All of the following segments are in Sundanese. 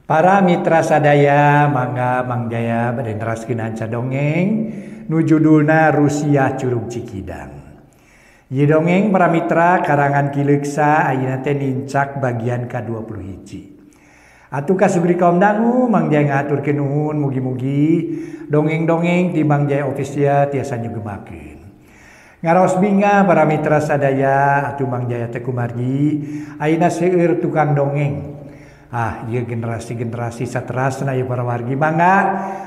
Para mitra sadaya mangga Mang Jaya bade neraskeun hanca dongeng nu judulna Rusiah Curug Cikidang. Ieu dongeng para mitra karangan Ki Leuksa ayeuna teh nincak bagian ka-21. Atuh kasugri kaum dangu Mang Jaya ngahaturkeun nuhun mugi-mugi dongeng-dongeng ti Mang Jaya Official tiasa nyugemakeun. Ngaraos bingah para mitra sadaya atuh Mang Jaya teh kumargi ayeuna seueur tukang dongeng. Ah, ieu generasi-generasi saterasna ieu para wargi mangga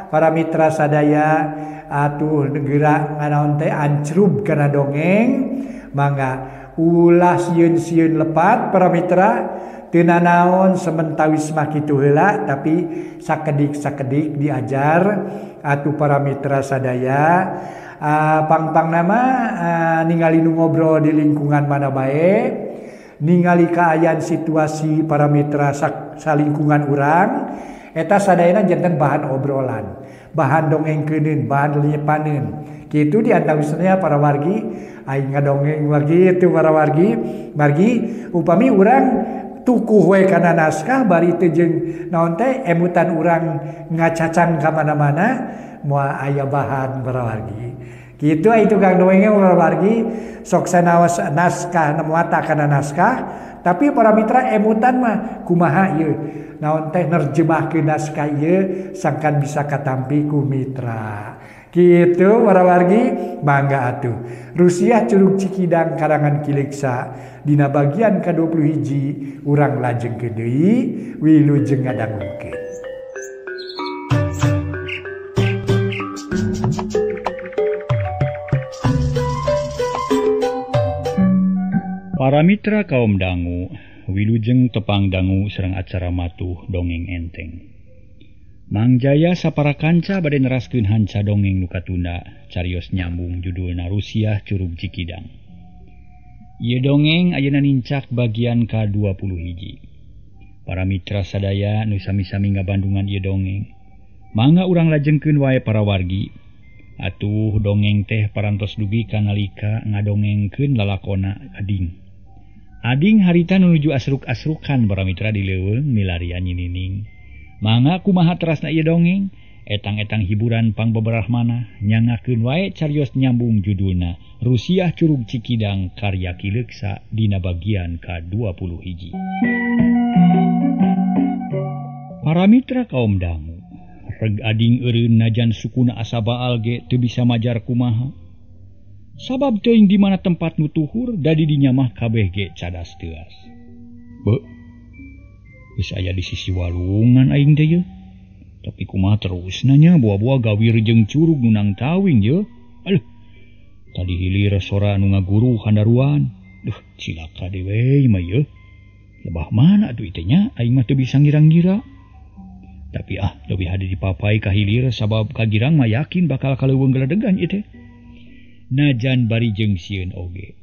para mitra sadaya atuh geura nganaon teh ancrub kana dongeng mangga ulah sieun-sieun lepat para mitra teu nanaon sementawis mah kitu heula tapi sakedik-sakedik diajar atuh para mitra sadaya pang-pang nama ningali nu ngobrol di lingkungan mana bae ningali kaayaan situasi para mitra salingkungan urang eta sadayana janten bahan obrolan bahan dongengkeuneun bahan lenyepaneun kitu di antawisna para wargi aing ngadongeng wargi itu para wargi margi upami urang tukuh we kana naskah bari teu jeung naon teh emutan urang ngacacang ka mana-mana moal aya bahan para wargi kitu ai tukang dongengnya para wargi sok sanaos naskah muata kana naskah tapi para mitra emutan mah kumaha ieu naon teh nerjemahkeun naskah ieu sangkan bisa katampi ku mitra kitu para wargi mangga atuh Rusiah Curug Cikidang karangan Ki Leuksa dina bagian ka-21 urang lajengkeun deui wilujeng ngadangukeun. Para mitra kaum dangu, wilujeng tepang dangu sareng acara matuh dongeng enteng. Mang Jaya sapara kanca bade neraskeun hanca dongeng nu katunda carios nyambung judulna Rusiah Curug Cikidang. Ieu dongeng ayeuna nincak bagian ka-21. Para mitra sadaya nu sami-sami ngabandungan ieu dongeng, mangga urang lajengkeun wae para wargi. Atuh dongeng teh parantos dugi ka nalika ngadongengkeun lalakona Ading. Ading harita nuju asruk-asrukan para mitra di leuweung milarian nyinining. Mangga kumaha terasna ieu dongeng, etang-etang hiburan pangbeberah manah nyangakeun wae carios nyambung judulna Rusiah Curug Cikidang karya Ki Leuksa dina bagian ka-21. Para mitra kaum dangu, reg ading eureun najan sukuna asa baal ge teu bisa majar kumaha. Sabab teuing di mana tempat nu tuhur da di dinya mah kabeh ge cadas teuas. Beuh, geus aya di sisi walungan aing teh yeuh. Tapi kumaha terusna nya buah-buah gawir jeung curug nu nang tawing yeuh. Aduh, tadi hilir sora nu ngaguru handaruan. Duh, cilaka deui mah yeuh. Lebah mana atuh ieu nya aing mah teu bisa ngira-ngira. Tapi ah, leuwih hade dipapai ka hilir sabab kagirang mah yakin bakal kaleuweung geledegan ieu teh. Najan bari jeung sieun oge.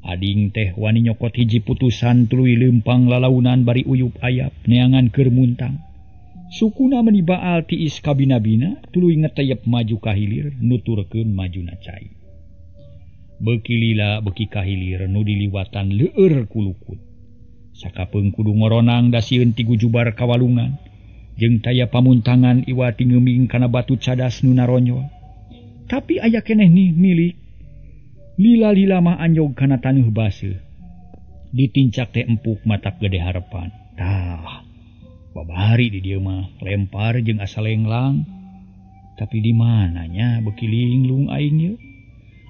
Ading teh wani nyokot hiji putusan tuluy leumpang lalaunan bari uyup ayap neangan keur muntang. Sukuna meuni baal tiis kabina-bina tuluy ngeteyep maju ka hilir nuturkeun majuna cai. Beuki lila beuki ka hilir nu diliwatan leueur kulukut. Sakapeung kudu ngoronang da sieun ti gujubar ka walungan. Jeung taya pamuntangan iwati ngeuming kana batu cadas nu naronyol. Tapi aya keneh nih milik. Lila-lila mah anjog kana taneuh baseuh. Ditincak teh empuk matak gede harepan. Tah, babari di dieu mah lempar jeung asa lenglang. Tapi di mananya beuki linglung aing ieu.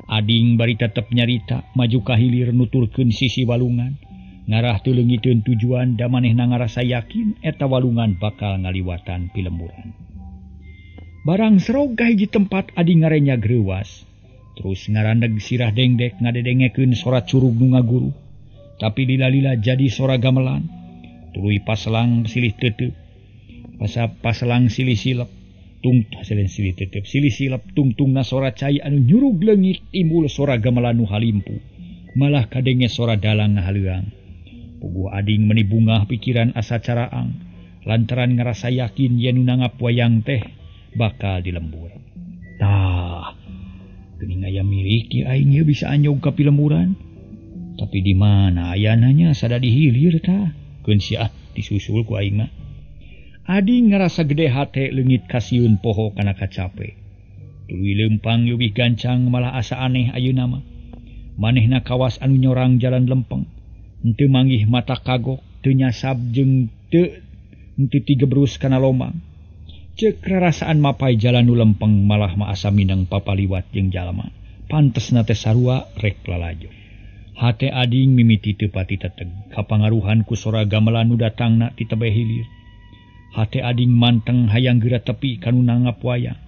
Ading bari tetep nyarita maju ka hilir nuturkeun sisi walungan. Ngarah teu leungiteun tujuan da manehna ngarasa yakin eta walungan bakal ngaliwatan pilemburan. Barang serog ka hiji tempat ading ngarenya greuwas. Terus ngarandeg sirah dengdek ngadedengekeun sora curug nu ngaguru. Tapi lila-lila jadi sora gamelan. Tuluy paselang silih tetep. Paselang silih silep. Tung silih silih tetep silih silep tungtungna sora cai anu nyurug leungit timbul sora gamelan nu halimpu. Malah kadenge sora dalang ngahaleuang. Puguh ading meuni bungah pikiran asa caraang lantaran ngarasa yakin yen nu nangap wayang teh bakal dilembur. Tah, geuning aya milik ieu aing ieu bisa anjog ka pilemburan. Tapi di mana ayananya sada dihilir tah? Keun sia disusul ku aing mah. Ading ngarasa gede hate leungit kasieun poho kana kacape. Tuluy leumpang leuwih gancang malah asa aneh ayeuna mah. Manehna kawas anu nyorang jalan lempeng. Henteu manggih mata kagok, teu nyasab jeung teu henteu tigebrus kana lomang. Ceuk rarasaan mapai jalan nu lempeng malah mah asa mineng papaliwat jeung jalma. Pantesna teh sarua rek lalajo. Hate ading mimiti teu pati teteg kapangaruhan ku sora gamelan nu datangna ti tebeh hilir. Hate ading manteng hayang geura tepi ka nu nanggap wayang.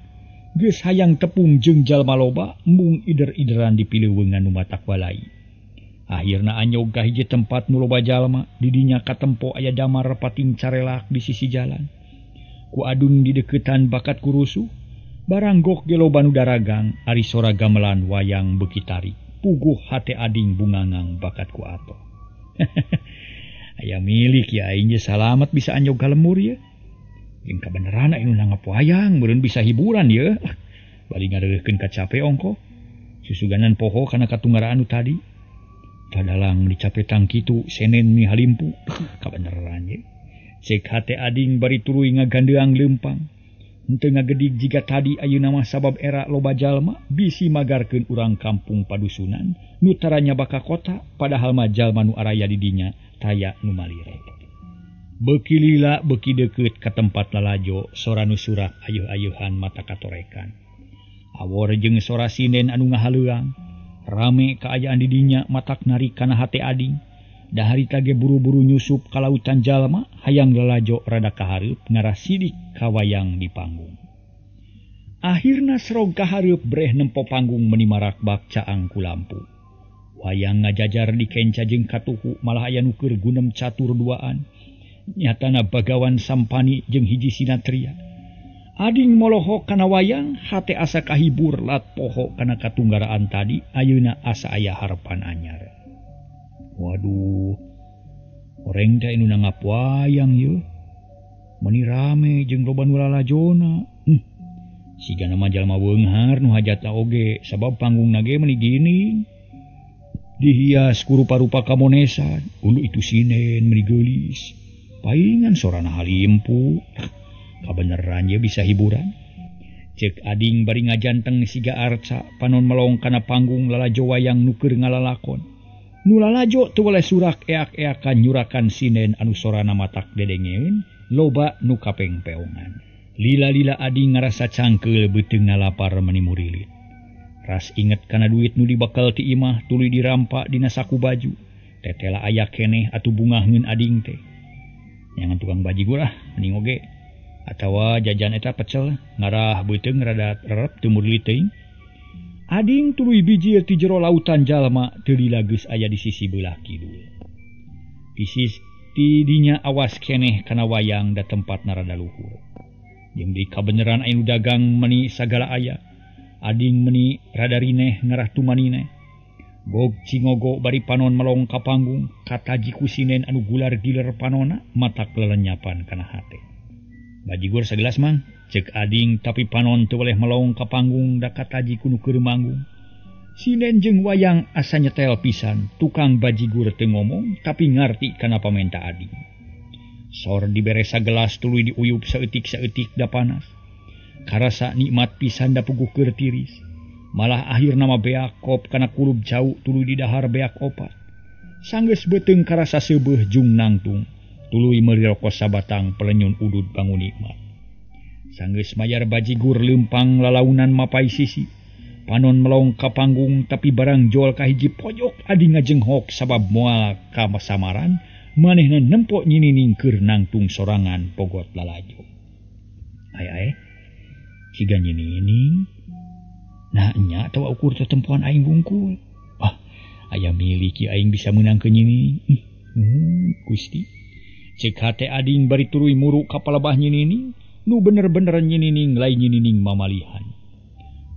Geus hayang tepung jeung jalma loba embung ider-ideran dipileuweungan nu matak walai. Akhirna anyog ka hiji tempat nu loba jalma, di dinya katempo aya damar pating carelak di sisi jalan. Ku adung di deukeutan bakat kurusuh, barang gok ge loba nu daragang, ari sora gamelan wayang beuki tarik. Puguh hate ading bungangang bakat ku ato. Aya milik ya aing ge salamet bisa anyog ka lemur ye. Jeung kabeneran aya nu nanggap wayang meureun bisa hiburan ye. Bari ngareureurkeun kacape ongko. Susuganan poho kana katunggaraan nu tadi. Tadalang dicape tang kitu senen mi halimpu. Kabeneran ye. Cek hate ading bari tuluy ngagandeang leumpang. Henteu ngagedig jiga tadi ayeuna mah sabab era loba jalma bisi magarkeun urang kampung padusunan nu taranya baka kota padahal mah jalma nu araya di dinya taya nu malire. Beuki lila beuki deukeut ka tempat lalajo sora nu surak ayeuh-ayeuhan mata katorekan. Awor jeung sora sinden anu ngahaleuang rame kaayaan di dinya matak narik kana hate ading. Daharita ge buru-buru nyusup ka lautan jalma hayang lalajo rada kahareup ngarah sidik ka wayang di panggung. Akhirna serog kahareup breh nempo panggung meni marakbak caang ku lampu. Wayang ngajajar di kenca jeung katuhu malah aya nu keur gunem catur duaan. Nyatana Bagawan Sampani jeung hiji sinatria. Ading molohok kana wayang hate asa kahibur lat poho kana katunggaraan tadi ayeuna asa aya harepan anyar. Waduh, oreng teh anu nanggap wayang yeuh. Meuni rame jeung loba nu lalajona. Sigana mah jalma beunghar nu hajatna oge sabab panggungna ge meuni gini. Dihias ku rupa-rupa kamonesan, ulu itu sinen meuni geulis. Paingan sorana halimpu. Kabeneran ye bisa hiburan. Cek ading bari ngajanteng siga arca panon melong kana panggung lalajo wayang nu keur ngalalakon. Nu lalajo teu weleh surak eak-eakan nyurakan sinden anu sorana matak dedengeun loba nu kapengpeongan. Lila-lila ading ngarasa cangkeul beuteung ngalapar meni murilit. Ras inget kana duit nu dibakal ti imah tuluy dirampa dina saku baju. Tetela aya keneh atuh bungaheun ading teh. Nyangan tukang bajigur ah mending oge atawa jajan eta pecel ngarah beuteung rada rerep teu murilit teuing. Ading tuluy bijil ti jero lautan jalma teu lila geus aya di sisi beulah kidul. Di sisi dinya awas keneh kana wayang da tempatna rada luhur. Jeung di kabeneran aya nu dagang meni sagala aya. Ading meni rada rineh ngarah tumanineh. Gog cingogo bari panon melong ka panggung kataji ku sinen anu gular-giler panona matak lelenyapan kana hate. Bajigur sagelas mang. Cek ading tapi panon teu weleh melong ka panggung da kataji ku nu keur manggung. Sinden jeung wayang asa nyetel pisan, tukang bajigur teu ngomong tapi ngarti kana pamenta ading. Sor dibere sagelas tuluy diuyup saeutik-saeutik da panas. Karasa nikmat pisan da puguh keur tiris. Malah akhirna mah beak kop kana kulub jauh tuluy didahar beak opat. Sanggeus beuteung karasa seubeuh jung nangtung, tuluy meuli roko sabatang pelenyun udud bangun nikmat. Sanggeus mayar bajigur leumpang lalaunan mapai sisi. Panon melong ka panggung tapi barang jol ka hiji pojok adi ngajenghok sabab moal ka samaran manehna nempo nyinining keur nangtung sorangan pogot lalajo. Aya siga nyinining. Nah nya atawa ukur tetempoan aing wungkul. Ah, aya miliki aing bisa meunang ke nyinining. Gusti. Cek hate ading bari tuluy muru ka palebah nyinining. Nu bener-bener nyinining lain nyinining mamalihan.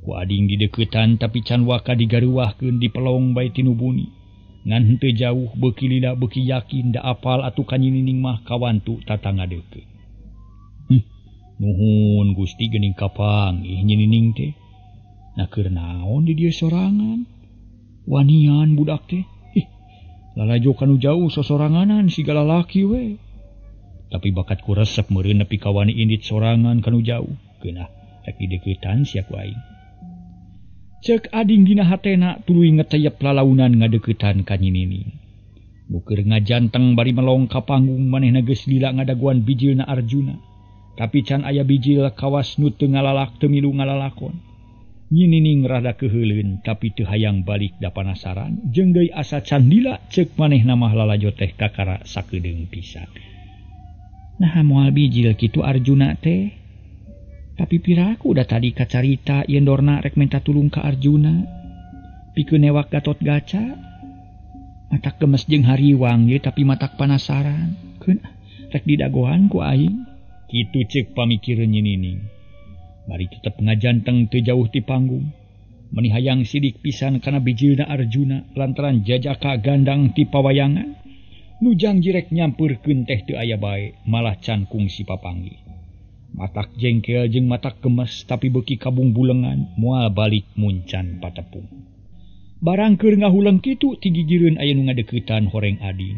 Ku ading dideuketan tapi can waka digaruwahkeun di pelong bae tinu buni. Ngan henteu jauh beuki lila beuki yakin da apal atuh ka nyinining mah kawantu tatangga deukeut. Nuhun Gusti geuning kapanggih nyinining teh. Nah keur naon di dieu sorangan? Wanian budak teh. Ih, lalajo kanu jauh sosoranganan siga lalaki we. Tapi bakat ku resep meureun nepi ka wani indit sorangan kanu jauh. Keunah rek dideuketan sia ku aing. Ceuk ading dina hatena tuluy ngeteyep lalaunan ngadeuketan ka Nyi Nining. Nu keur ngajanteng bari melong ka panggung manehna geus lila ngadaguan bijilna Arjuna. Tapi can aya bijil kawas nu teu ngalalak teu milu ngalalakon. Nyi Nining rada keuheuleun tapi teu hayang balik da panasaran jeung deui asa can lila ceuk manehna mah lalajo teh kakara sakedeung pisan. Nah moal bijil kitu Arjuna teh. Tapi piraku udah tadi kacarita yen Dorna rek minta tulung ka Arjuna. Pikeun newak Gatot Gaca. Matak gemes jeung hariwang ye tapi matak panasaran. Keun rek didagoan ku aing. Kitu ceuk pamikireun Nyi Nining. Bari tetep ngajanteng teu jauh ti panggung. Meni hayang sidik pisan kana bijilna Arjuna lantaran jajaka gandang ti pawayangan. Nu janji rek nyampeurkeun teh teu aya bae, malah can kungsi papanggih. Matak jengkel jeung matak gemes tapi beuki kabung-bulengan moal balik muncan patepung. Barang keur ngahuleng kitu ti gigireun aya nu ngadeuketan horeng ading.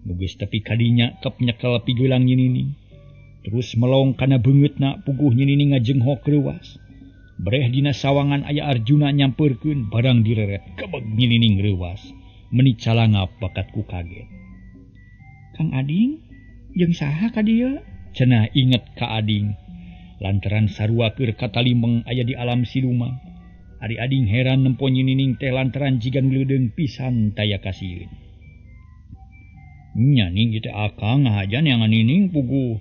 Nu geus tepi kadinya kep nyekel pigelang Nyi Nining. Terus melong kana beungeutna puguh Nyi Nining ngajenghok reuwas. Breh dina sawangan aya Arjuna nyampeurkeun barang direret kebeg Nyi Nining reuwas. Meni calangap bakat ku kaget. Kang Ading jeung saha ka dieu? Cenah inget ka Ading. Lantaran sarua keur katalimeng aya di alam siluman. Ari Ading heran nempo Nyi Nining teh lantaran jiga nu leudeung pisan taya kasieun. Nya ning ieu teh akang ngahaja neangan Nining puguh.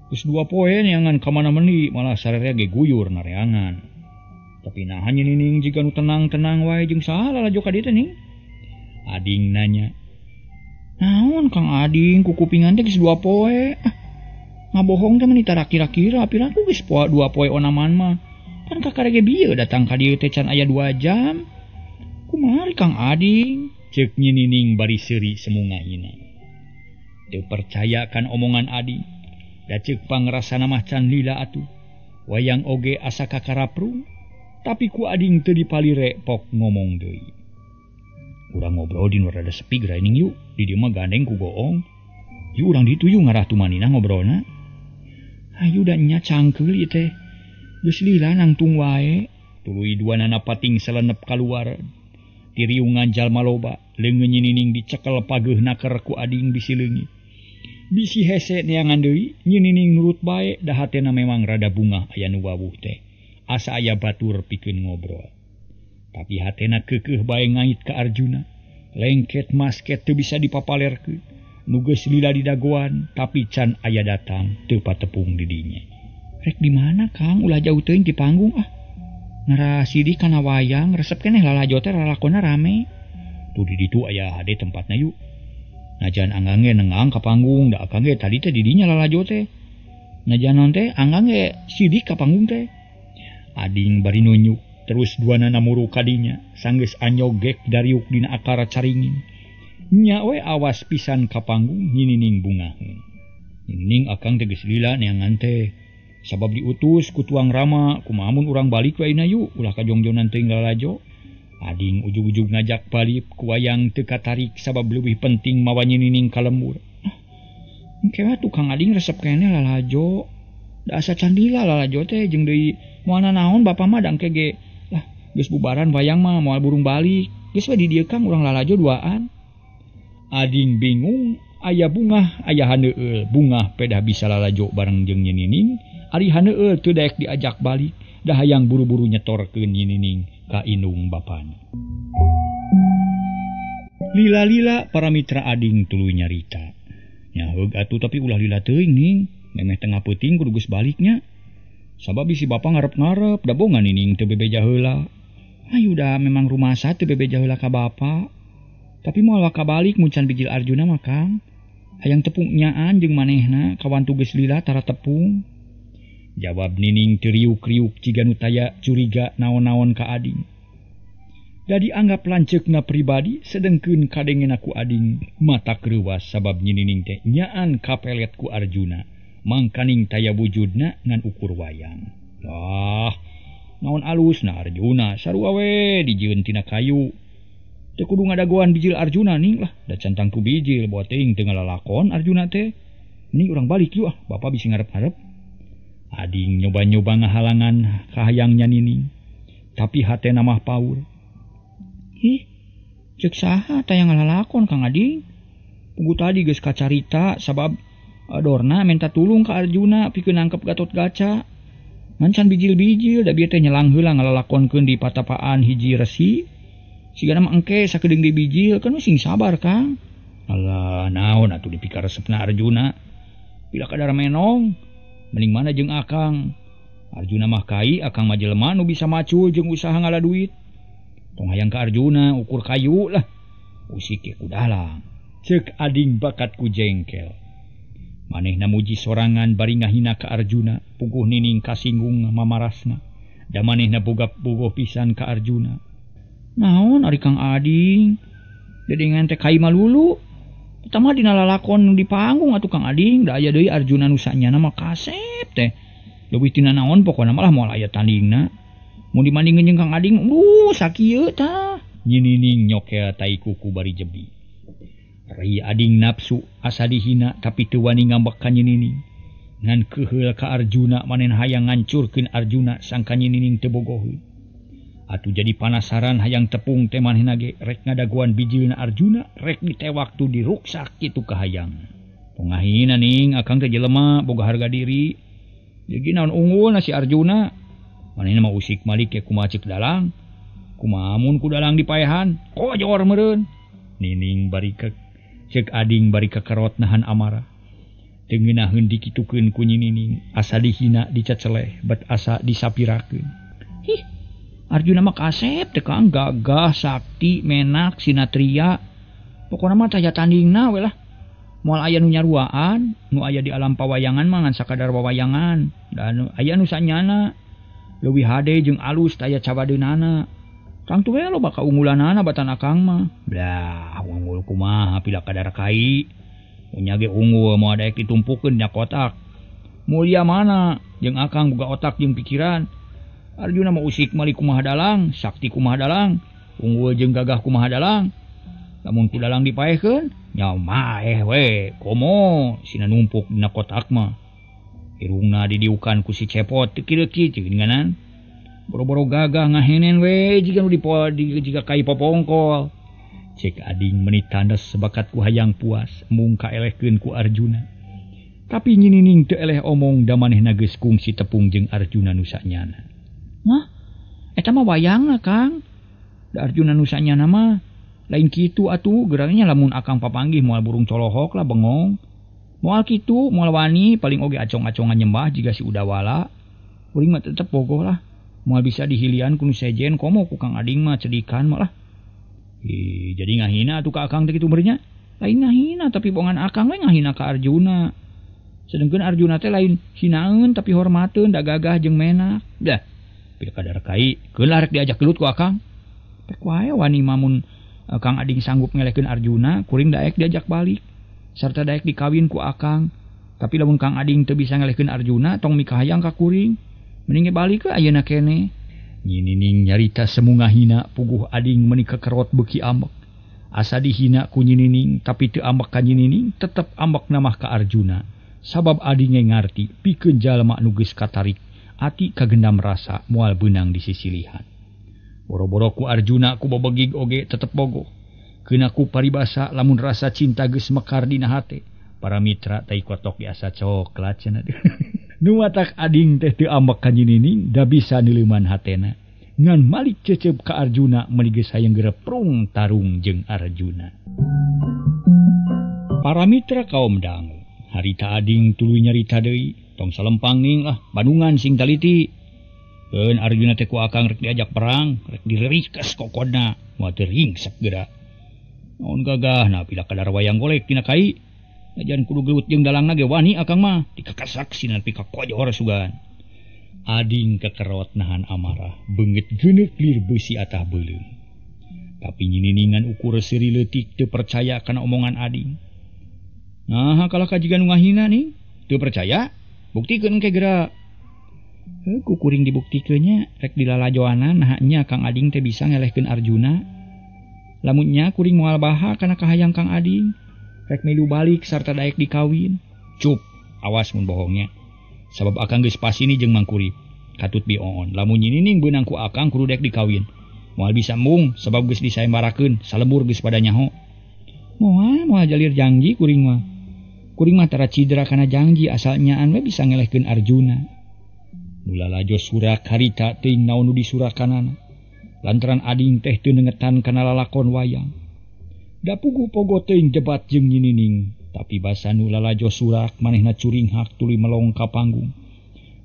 Geus dua poe neangan ka mana meuni malah sararea ge guyur nareangan. Tapi naha Nyi Nining jiga nu tenang-tenang wae jeung saha lalajo ka dieu teh ning? Ading nanya. Naon Kang Ading kukupingan teh geus dua poe. Ah, ngabohong teh meni tara kira-kira piraku geus poe dua poe onaman mah. Pan kakara ge bieu datang ka dieu teh can aya 2 jam. Kumaha Kang Ading? Ceuk Nyi Nining bari seuri semungahina. Teu percaya kan omongan Ading. Da ceuk pangrasana mah can lila atuh. Wayang oge asa kakaraprung, tapi ku Ading teu dipalire pok ngomong deui. Urang ngobrol di nu rada sepi geraining yuk. Di dieu mah gandeng ku goong. Yuk urang ditu yuk ngarah tumanina ngobrolna. Hayu da nya cangkeul ieu teh. Geus lila nangtung wae. Tuluy duanana pating selenep kaluar. Tiriungan jalma loba, leungeun Nyi Nining dicekel pageuhna keur ku Ading bisi leungit. Bisi hese neangan deui, Nyi Nining nurut bae da hatena memang rada bungah aya nu wawuh teh. Asa aya batur pikeun ngobrol. Tapi hatena keukeuh bae ngait ka Arjuna. Lengket masket teu bisa dipapalerkeun. Nu geus lila didagoan tapi can aya datang teu patepung di dinya. Rek di mana Kang ulah jauh teuing ti panggung ah. Ngarah sidik kana wayang resep keneh lalajo teh lalakonna rame. Tuh di ditu aya hade tempatna yuk. Najan anggang ge nengang ka panggung da akang ge tadi teh di dinya lalajo teh. Najan naon teh anggang ge sidik ka panggung teh. Ading bari nunjuk. Terus duanana muru kadinya sanggeus anyogek dariuk dina akara caringin. Nya we awas pisan ka panggung Nyi Nining bungaheun. Nyi Nining akang teh geus lila neangan teh. Sabab diutus ku tuang Rama kumaha mun urang balik we ayeuna yuk ulah kajongjonan teuing lalajo. Ading ujug-ujug ngajak balik ku wayang teu katarik sabab leuwih penting mawa Nyi Nining ka lembur. Ah, engke we tukang Ading resep keneh lalajo. Da asa can lila lalajo teh jeung deui moal nanaon bapa mah da engke ge lah geus bubaran wayang mah moal burung balik. Geus we di dieu Kang urang lalajo duaan. Ading bingung aya bungah aya haneueul bungah pedah bisa lalajo bareng jeung Nyi Nining. Ari haneueul teu daek diajak balik da hayang buru-buru nyetorkeun Nyi Nining ka indung bapana. Lila-lila para mitra Ading tuluy nyarita. Nyaheug atuh tapi ulah lila teuing ning. Memeh tengah peuting kudu geus baliknya. Sabab bisi bapa ngarep-ngarep da bongan Nining teu bebeja heula. Ayu da memang rumasa teu bebeja heula ka bapa. Tapi moal waka balik mun can bijil Arjuna mah Kang. Hayang tepung nyaan jeung manehna kawantu geus lila tara tepung. Jawab Nining teu riuk-riuk ciga nu taya curiga naon-naon ka Ading. Jadi anggap lanceukna pribadi sedengkeun kadengena ku Ading mata reuwas sabab Nyi Nining teh nyaan kapelet ku Arjuna. Mangkaning taya wujudna ngan ukur wayang. Lah, naon alusna Arjuna sarua we dijieun tina kayu. Teu kudu ngadagoan bijil Arjuna ning lah, da can tangtu bijil boa teuing teu ngalalakon Arjuna teh. Mending urang balik yuk ah, bapak bisa ngarep-ngarep. Ading nyoba-nyoba ngahalangan kahayangnya Nining. Tapi hatena mah paur. Ih, cek saha tayang ngalalakon Kang Ading. Pugu tadi geus kacarita sabab Dorna minta tulung ka Arjuna pikeun nangkep Gatot Kaca. Ngan can bijil-bijil da bieu teh nyelang heula ngalalakonkeun di patapaan hiji resi. Sigana mah engke sakedeung deui bijil kan sing sabar Kang. Alah naon atuh dipikaresepna Arjuna. Bila kadar menong mending mana jeung Akang. Arjuna mah kai, Akang mah jelema nu bisa macul jeung usaha ngala duit. Tong hayang ka Arjuna ukur kayu lah. Usik ge kudalang. Ceuk ading bakat ku jengkel. Manehna muji sorangan bari ngahina ka Arjuna, puguh Nining kasinggung mamarasna. Da manehna boga bogoh pisan ka Arjuna. Naon ari Kang Ading? Dedengan teh kai malulu. Eta mah dina lalakon nu di panggung atuh Kang Ading, da aya deui Arjuna nu sanyana mah kasep teh. Leuwih tina naon pokona malah moal aya tandingna. Mun dibandingkeun jeung Kang Ading, sakieu tah. Nyi Nining nyokel tai kuku bari jebi. Ri ading nafsu asa dihina tapi teu wani ngambek ka Nyi Nining. Ngan keuheul ka Arjuna manehna hayang ngancurkeun Arjuna sangka Nyi Nining teu bogoheun. Atuh jadi panasaran hayang tepung teh manehna ge rek ngadaguan bijilna Arjuna rek ditewak tu diruksak kitu kahayang. Tong ngahina Ning, Akang teh jelema boga harga diri. Jadi naon unggulna si Arjuna? Manehna mah usik malik ge kumaha ceuk dalang. Kumaha mun ku dalang dipaehan? Kojor meureun. Nining bari ceuk ading bari kakerot nahan amarah. Teu ngeunaheun dikitukeun ku Nyi Nining, asa dihina diceceleh bet asa disapirakeun. Hih, Arjuna mah kasep teh Kang, gagah, sakti, menak, sinatria. Pokona mah taya tandingna we lah. Moal aya nu nyaruaan, nu aya di alam pawayangan mah ngan sakadar wawayangan. Dan aya nu sanyana leuwih hade jeung alus taya cabadeunana. Kang tuh we loba kaunggulanana batan Akang mah. Blah, unggul kumaha pila kadar kai. Unya ge unggul moal daek ditumpukeun dina kotak. Mulia mana jeung Akang boga otak jeung pikiran. Arjuna mah usik mali kumaha dalang, sakti kumaha dalang, unggul jeung gagah kumaha dalang. Lamun ku dalang dipaehkeun, nya maeh we, komo sina numpuk dina kotak mah. Irungna didiukan ku si Cepot teu kieu-kieu geuninganan. Boro-boro gagah ngahenen we jiga nu jiga kai popongkol. Cek ading meuni tandes sebakat ku hayang puas mung kaelehkeun ku Arjuna. Tapi Nyi Nining teu eleh omong da manehna geus kungsi tepung jeung Arjuna nu sanyana. Mah, eta mah wayangna Kang. Da Arjuna nu sanyana mah lain kitu atuh geurangnya lamun Akang papanggih moal burung colohok lah bengong. Moal kitu, moal wani paling oge acong-acongan nyembah jiga si Udawala. Kuring mah tetep bogoh lah. Moal bisa dihilian ku nu sejen komo ku Kang Ading mah cedikan mah lah. Ih, jadi ngahina atuh ka Akang teh kitu meureunnya. Lain ngahina tapi bongan Akang we ngahina ka Arjuna. Sedengkeun Arjuna teh lain hinaeun tapi hormateun da gagah jeung menak. Dah. Pil kadar kai, keun lah rek diajak gelut ku Akang. Pek wae wani mamun Kang Ading sanggup ngelehkeun Arjuna, kuring daek diajak balik sarta daek dikawin ku Akang. Tapi lamun Kang Ading teu bisa ngelehkeun Arjuna, tong mikahayang ka kuring. Mending ge balik ke ayeuna keneh. Nyi Nining nyarita semu ngahina puguh ading meuni kekerot beuki ambek. Asa dihina ku Nyi Nining tapi teu ambek ka Nyi Nining, tetep ambek namah ka Arjuna. Sabab ading ge ngarti pikeun jalma nu geus katarik ati kagendam rasa moal beunang disisilihan. Boro-boro ku Arjuna ku bobegig oge tetep bogoh. Keuna ku paribasa lamun rasa cinta geus mekar dina hate. Para mitra tai kotok biasa coklat cenah. Nu matak ading teh teu ambek ka Nyi Nining da bisa neuleuman hatena. Ngan malik cecep ka Arjuna meuni geus hayang gereprung tarung jeung Arjuna. Para mitra kaum dangu, harita ading tuluy nyarita deui, tong salempang ning ah Bandungan sing taliti. Keun Arjuna teh ku Akang rek diajak perang, rek dirikes kokodna, moal teu ringsek geura. Naon gagahna pila kadar wayang golek tina kai. Najan kudu gelut jeung dalangna ge wani Akang mah, dikakasak sina nepi ka kojor sugan. Ading kekerot nahan amarah, beungeut geuneuk lir beusi atah beuleum. Tapi Nyi Niningan ukur seuri leutik teu percaya kana omongan ading. Nah, kalah ka jiga nu ngahina nih, teu percaya? Buktikeun engke geura. Heuh, ku kuring dibuktikeun nya, rek dilalajoanan naha nya Kang Ading teh bisa ngelehkeun Arjuna. Lamun nya kuring moal baha kana kahayang Kang Ading. Rek milu balik sarta daek dikawin. Cup, awas mun bohongnya. Sabab akang geus pasini jeung Mang Kurip. Katut Bi Oon, lamun Nyi Nining beunang ku akang kudu dek dikawin. Moal bisa mung sabab geus disayembarakeun, salembur geus pada nyaho. Moal moal jalir janji kuring mah. Kuring mah tara cidra kana janji asal nyaan we bisa ngelehkeun Arjuna. Nu lalajo surak harita teuing naon nu disurakanana. Lantaran ading teh teu nengetan kana lalakon wayang. Da puguh pogo teuing debat jeung Nyi Nining, tapi basa nu lalajo surak manehna curinghak tuluy melong ka panggung.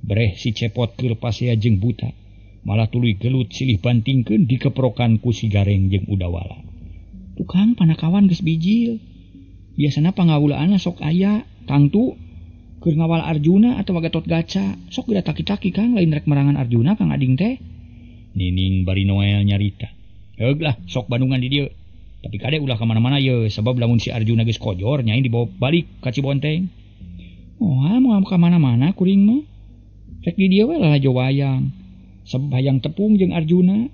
Breh si Cepot keur pasea jeung buta, malah tuluy gelut silih bantingkeun dikeprokan ku si Gareng jeung Udawala. Tukang panakawan geus bijil. Biasana pangawulaanna sok aya, tangtu keur ngawal Arjuna atawa Gatot Gaca, sok geura taki-taki Kang lain rek merangan Arjuna Kang ading teh. Nining bari Noel nyarita. Heug lah sok Bandungan di dieu. Tapi kade ulah ka mana-mana ye, sabab lamun si Arjuna geus kojor nyain dibawa balik ka Cibonteng. Moal moal ka mana-mana kuring mah. Rek di dieu we lalajo wayang. Sabab hayang tepung jeung Arjuna.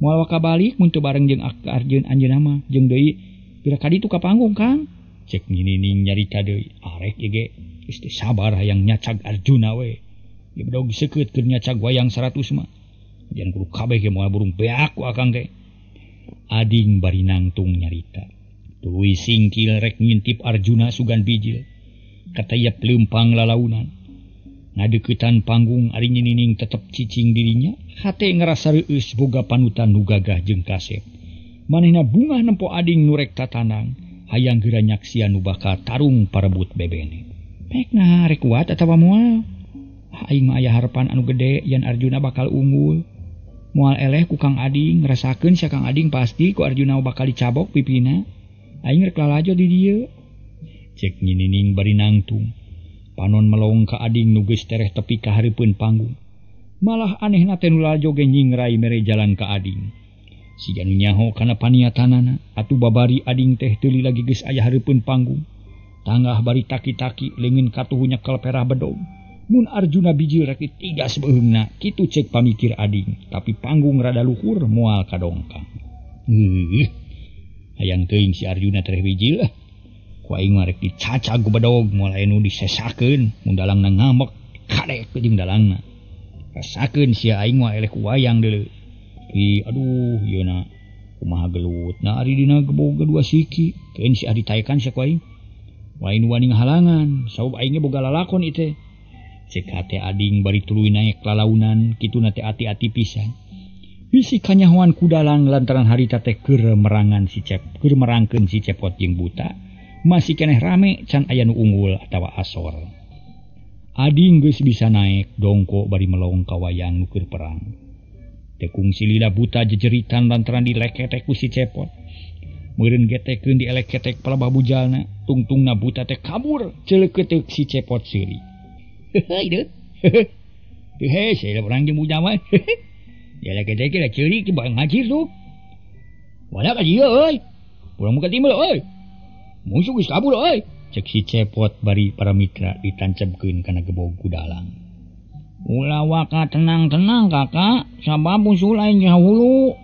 Moal waka balik mun teu bareng jeung Arjun anjeunna mah jeung deui pira ka ditu ka panggung Kang. Cek Nyi Nining nyarita deui, arek ieu ge geus teu sabar hayang nyacag Arjuna we. Ieu bedog seukeut keur nyacag wayang 100 mah. Jangan kudu kabeh ge moal burung beak ku akang teh. Ading bari nangtung nyarita. Tuluy singkil rek ngintip Arjuna sugan bijil. Katayap leumpang lalaunan. Ngadeukeutan panggung ari Nyi Nining tetep cicing dirinya, hate ngarasa reueus boga panutan nu gagah jeung kasep. Manehna bungah nempo ading nu rek tatanang, hayang geura nyaksian nu bakal tarung parebut bebene. Pekna rek kuat atawa moal? Aing mah aya harapan anu gede yen Arjuna bakal unggul. Moal eleh ku Kang Ading, ngerasakeun sia Kang Ading pasti ku Arjuna bakal dicabok pipina. Aing rek lalajo di dieu. Cek Nyi Nining bari nangtung. Panon melong ka ading nu geus tereh tepi ka hareupeun panggung. Malah anehna teh nu lalajo ge nyingrai mere jalan ka ading. Siga nu nyaho kana paniatanana, atuh babari ading teh teu lagi geus aya hareupeun panggung. Tanggah bari taki-taki leungeun katuhu nyekel perah bedog. Mun Arjuna bijil rek ditigas beuheungna, kitu cek pamikir ading, tapi panggung rada luhur moal kadongkang. Hayang teuing si Arjuna tereh bijil ah. Ku aing mah rek dicacag ku bedog moal aya nu disesakeun, mun dalangna ngambek kadek jeung dalangna. Rasakeun sia aing mah eleh ku wayang deuleu. Ih, aduh ieu na kumaha gelutna ari dina geboga dua siki, keun si adi taekan sia ku aing. Lain wani ngahalangan, sabab aing ge boga lalakon ieu teh. Cek hate ading bari tuluy naek lalaunan, kituna teh ati-ati pisan. Bisi kanyahoan ku dalang lantaran harita teh keur merangan si Cep, keur merangkeun si Cepot jeung buta, masih keneh rame can aya nu unggul atawa asor. Ading geus bisa naek dongko bari melong ka wayang nu keur perang. Teu kungsi lila buta jejeritan lantaran dileketek ku si Cepot. Meureun getekeun dieleketek palebah bujalna, tungtungna buta teh kabur ceuleukeuteup si Cepot seuri. Heuh deut. Teu hese urang jeung bujal mah. Dieleketek da ceurik bareng ngajir tuh. Wala ka dieu euy. Urang muka timbul euy. Musuh geus kabur euy. Cek si Cepot bari para mitra ditancebkeun kana gebog ku dalang. Ulah waka tenang-tenang kakak, sabab musuh lain jauh hulu.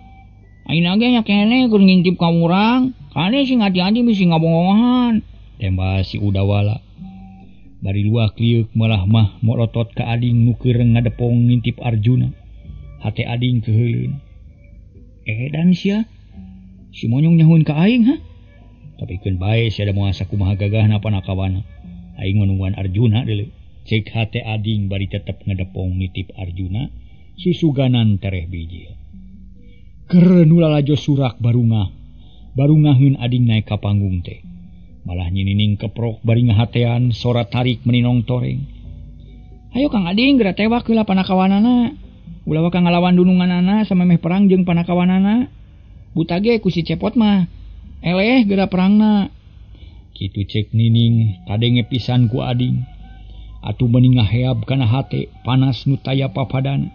Ayeuna ge nya keneh keur ngintip ka urang, kade sing hati-hati bisi ngabongohan. Tembas si Udawala. Bari luak lieuk malah mah morotot ka ading nu keur ngadepong ngintip Arjuna. Hate ading keuheuleun. Edan sia, si monyong nyahueun ka aing ha? Tapi keun bae sia da moal sakumaha gagahna panakawana. Aing mah nungguan Arjuna deuleu. Cek hate ading bari tetep ngedepong nitip Arjuna, susuganan tereh bijil. Keur nu lalajo surak barungah, barungaheun ading naek ka panggung teh. Malah Nyi Nining keprok bari ngahatean sora tarik meninong toreng. Hayo Kang Ading geura tewak heula panakawanana. Ulah waka ngalawan dununganana samemeh perang jeung panakawanana. Buta ge ku si Cepot mah eleh geura perangna. Kitu cek Nining kadenge pisan ku ading. Atuh meni ngaheab kana hate panas nu taya papadana.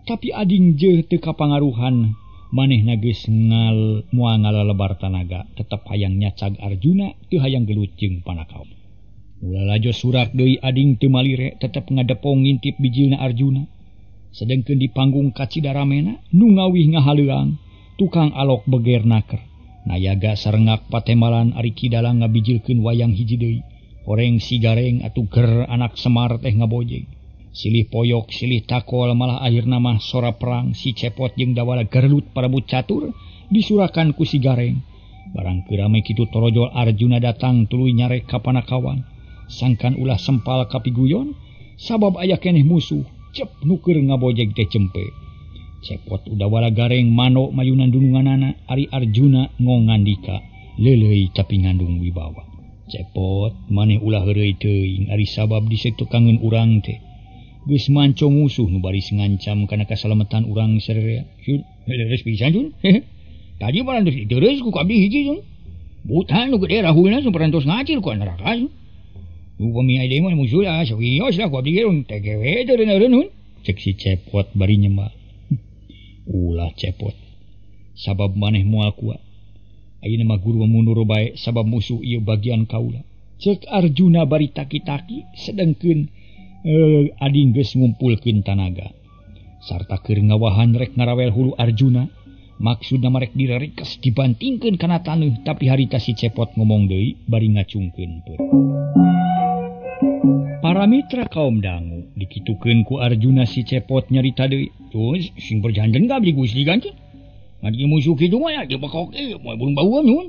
Tapi ading jeuh teu kapangaruhan, manehna geus ngal moal ngalalebar tanaga, tetep hayang nyacag Arjuna teu hayang gelut jeung panakawan. Ulah lalajo surak deui ading teu malire tetep ngadepong ngintip bijilna Arjuna. Sedengkeun di panggung kacida ramena nu ngawih ngahaleuang, tukang alok beger naker. Nayaga sarengak patembalan ari Ki Dalang ngabijilkeun wayang hiji deui. Horeng si Gareng atuh ger anak Semar teh ngabojeg. Silih poyok, silih takol malah akhirna mah sora perang si Cepot jeung Dawala gerelut parebut catur disurakan ku si Gareng. Barang keur rame kitu torojol Arjuna datang tuluy nyarek ka panakawan. Sangkan ulah sempal kapiguyon sabab aya keneh musuh cep nu keur ngabojeg teh cempe. Cepot Udawala Gareng manok mayunan dununganana ari Arjuna ngongandika leuleuy tapi ngandung wibawa. Cepot maneh ulah heureuy teuing ari sabab disetukangeun urang teh. Geus manco musuh nu baris ngancam kana kasalametan urang sararea. Leres pisan jun. Tadi parantos diteres ku abdi hiji jun. Butan nu gede rahulna parantos ngacil ku neraka. Nu pami aya mah musuh lah sawios lah ku abdi ge TGW teh reun-reun. Cek si Cepot bari nyembah. Ulah Cepot. Sabab maneh moal kuat. Ayeuna mah guru mundur bae sabab musuh ieu bagian kaula. Cek Arjuna bari taki-taki sedengkeun ading geus ngumpulkeun tanaga. Sarta keur ngawahan rek ngarawel hulu Arjuna, maksudna marek direrikes dibantingkeun kana taneuh tapi harita si Cepot ngomong deui bari ngacungkeun peur. Para mitra kaum dangu dikitukeun ku Arjuna si Cepot nyarita deui. Terus sing berjanjen ka abdi Gusti ganti. Ngadi musuh kitu mah ya dibekok ieu moal burung bauan nun.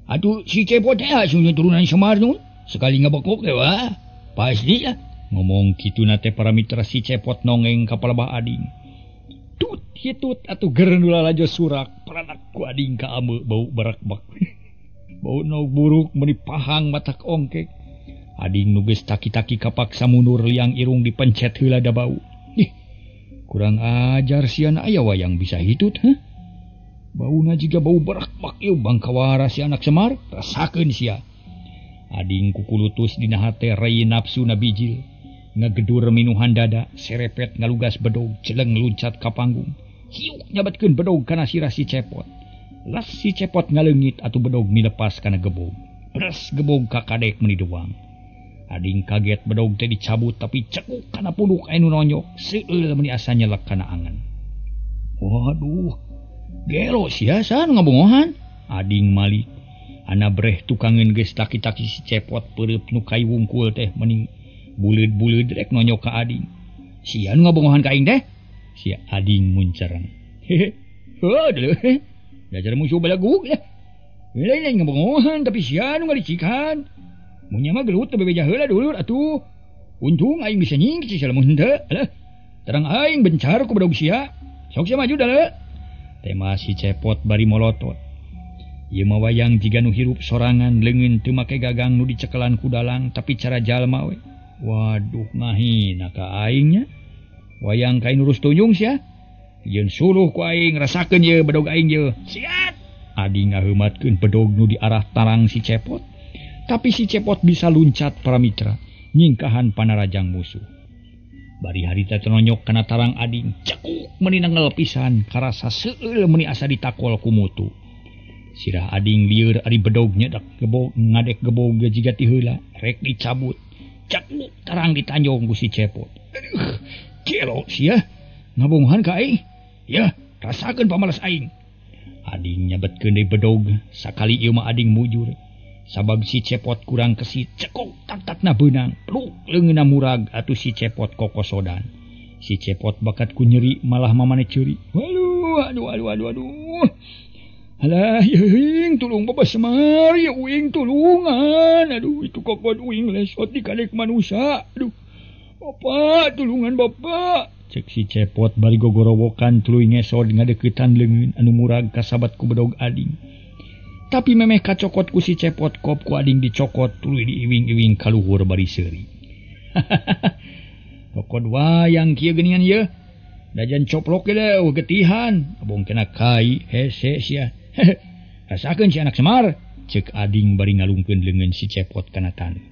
Atuh si Cepot teh asuhna turunan Semar nun. Sekali ngabekok teh wah pasti lah. Ngomong kituna teh para mitra si Cepot nongeng ka palebah ading. Tut hitut atuh gerendula lalajo surak peranak ku ading ka ame bau barakbak. Bau nu buruk meuni pahang matak ongkek. Ading nu geus taki-taki kapaksa mundur liang irung dipencet heula da bau. Ih, kurang ajar sian aya wayang bisa hitut heh. Bauna jiga bau barakbak ieu bangkawara si anak Semar, rasakeun sia. Ading kukulutus dina hate rei nafsu na bijil. Ngagedur minuhan dada, serepet ngalugas bedog, celeng luncat ka panggung. Hiuk nyabatkeun bedog kana sirah si Cepot. Las si Cepot ngaleungit atuh bedog milepas kana gebog. Bres gebog ka kadek meuni dewang. Ading kaget bedog teh dicabut tapi cekuk kana punduk anu nonyok, seueul meuni asa nyelek kana angen. Waduh, gelo sia san ngabongohan. Ading malik. Ana breh tukangeun geus taki-taki si Cepot peureub nu kai wungkul teh mending buleud-buleud rek nonyok ka ading. Sia nu ngabongohan ka aing teh? Sia ading muncereng. Hehe. Heuh deuleu. Dajar musuh balagug lah. Lain ngabongohan tapi sia nu ngalicikan. Mun nya mah gelut teh bebeja heula dulur atuh. Untung aing bisa nyingkir sia lamun henteu. Alah. Terang aing bencar ku bedog sia. Sok sia maju deuleu. Tema si Cepot bari molotot. Ieu mah wayang jiga nu hirup sorangan leungeun teu make gagang nu dicekelan ku dalang tapi cara jalma we. Waduh ngahina ka aing nya. Wayang kain urus tunjung sia. Yeun suluh ku aing rasakeun ye bedog aing ye. Siat. Adi ngaheumatkeun bedog nu diarah tarang si Cepot. Tapi si Cepot bisa luncat para mitra nyingkahan panarajang musuh. Bari harita tenonyok kana tarang ading cekuk meuni nangel pisan karasa seueul meuni asa ditakol ku mutu. Sirah ading lieur ari bedog nyedak gebog ngadek gebog jiga ti heula rek dicabut. Cekuk tarang ditanjong ku si Cepot. Aduh, gelo sia. Ngabongohan ka aing. Ya, rasakeun pamalas aing. Ading nyabetkeun deui bedog, sakali ieu mah ading mujur. Sabab si Cepot kurang kesi cekok tak-takna beunang. Pluk leungeunna murag atuh si Cepot kokosodan. Si Cepot bakat ku nyeri malah mamane ceuri. Aduh, aduh, aduh, aduh, aduh. Alah, yeuing tulung Bapa Semar, ya uing tulungan. Aduh, itu kokod uing lesot di kadek manusia. Aduh, Bapak, tulungan Bapak. Cek si Cepot bari gogorowokan tuluy ngesod ngadeukeutan leungeun anu murag kasabat ku bedog ading. Tapi memeh kacokot ku si Cepot kop ku ading dicokot tuluy diiwing-iwing kaluhur bari seuri. Kokod wayang kieu geuningan ieu. Dajan coplok ge eueuh getihan, abong kena kai hese sia. Rasakeun si anak Semar, cek ading bari ngalungkeun leungeun si Cepot kana taneuh.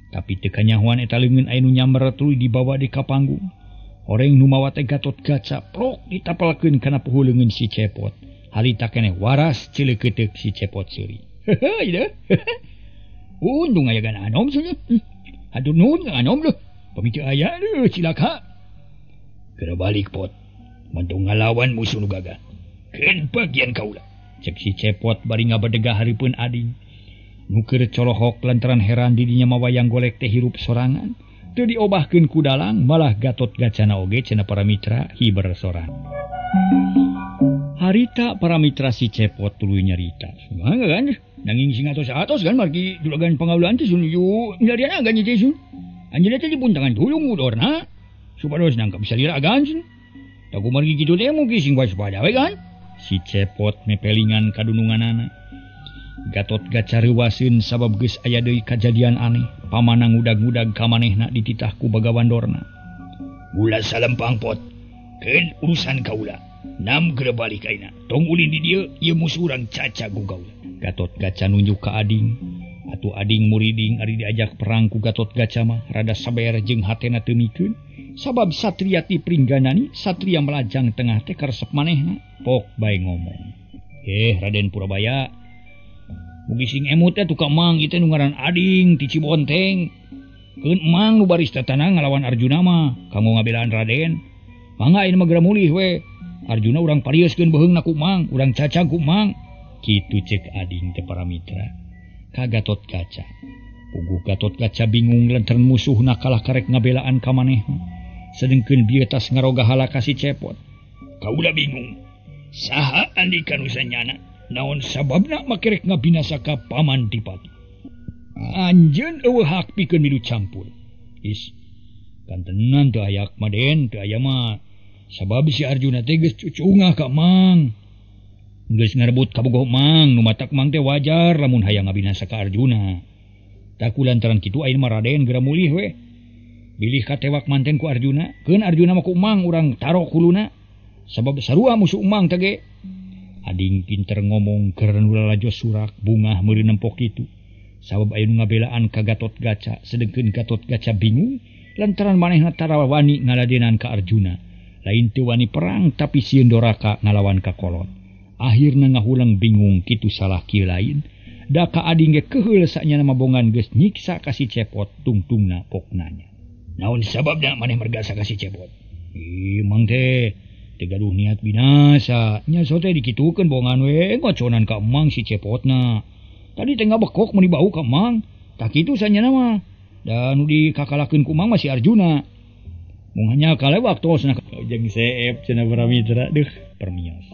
Tapi teu kanyahoan eta leungeun aya nu nyamber tuluy dibawa di ka panggung. Horeng nu mawa teh Gatot Kaca prok ditapelkeun kana puhu leungeun si Cepot. Harita keneh waras cileukeuteup si Cepot seuri. Heuh ieu. Untung aya gana anom cenah. Hatur nuhun ka anom leuh. Pami teu aya leuh cilaka. Geura balik pot. Mantung ngalawan musuh nu gagah. Keun bagian kaula. Cek si Cepot bari ngabadegah hareupeun ading. Nu keur colohok lantaran heran di dinya mah wayang golek teh hirup sorangan. Teu diobahkeun ku dalang malah Gatot Gacana oge cenah para mitra hiber sorang. Harita para mitra si Cepot tuluy nyarita. Mangga kan nanging sing atos-atos kan margi juragan pangaulan teh sun yu nyariana agan teh sun. Anjeunna teh dipuntangan tulung udorna supados nangkap salira agan sun. Taku margi kitu teh mungkin sing waspada we kan. Si Cepot mepelingan kadununganana. Gatot Gaca reuwaseun sabab geus aya deui kajadian aneh. Pamana ngudag-ngudag ka manehna dititah ku Bagawan Dorna. Ulah salempang pot. Keun urusan kaula. Nam geura balik ayeuna. Tong ulin di dieu, ieu musuh urang caca ku kaula. Gatot Gaca nunjuk ka ading. Atuh ading muriding ari diajak perang ku Gatot Gaca mah rada saber jeung hatena teu mikeun. Sabab satria ti Pringganani, satria melajang tengah teh karesep manehna. Pok bae ngomong. Raden Purabaya. Mugi sing emut teh tukang mang ieu teh nu ngaran ading ti Cibonteng. Keun mang nu baris tatana ngalawan Arjuna mah kanggo ngabelaan Raden. Mangga ayeuna mah geura mulih we. Arjuna urang parieuskeun beuheungna ku mang, urang cacag ku mang. Kitu cek ading teh para mitra. Ka Gatot Kaca. Puguh Gatot Kaca bingung lantaran musuhna kalah karek ngabelaan ka manehna. Sedengkeun bieu tas ngaroga halaka si Cepot. Kaula bingung. Saha andika nu sanyana? Naon sababna makerek ngabinasa ka paman Dipati. Anjeun eueuh hak pikeun milu campur. Is kantenan teu aya mah Den, teu aya mah. Sabab si Arjuna teh geus cucungah ka Mang. Geus ngarebut kabogoh Mang, nu matak Mang teh wajar lamun hayang ngabinasa ka Arjuna. Taku lantaran kitu ayeuna mah Raden geura mulih we. Bilih katewak manten ku Arjuna, keun Arjuna mah ku Mang urang tarok huluna. Sabab sarua musuh Mang teh ge. Ading pinter ngomong keur nu lalajo surak bungah meuri nempok kitu. Sabab aya nu ngabelaan ka Gatot Gaca, sedengkeun Gatot Gaca bingung lantaran manehna tara wani ngaladenan ka Arjuna. Lain teu wani perang tapi sieun doraka ngalawan ka kolot. Akhirna ngahulang bingung kitu salah kieu lain. Da ka ading ge keheul sanyana mabongan geus nyiksa ka si Cepot tungtungna poknanya. Naon sababna maneh mergasa ka si Cepot? Ih mang teh teu gaduh niat binasa. Nya so teh dikitukeun bongan we ngoconan ka emang si Cepotna. Tadi teh ngabekok meuni bau ka emang. Tah kitu sanyana mah. Da nu dikakalakeun ku emang mah si Arjuna. Mung hanya kalewak tosna jeung seep cenah para mitra deuh permios.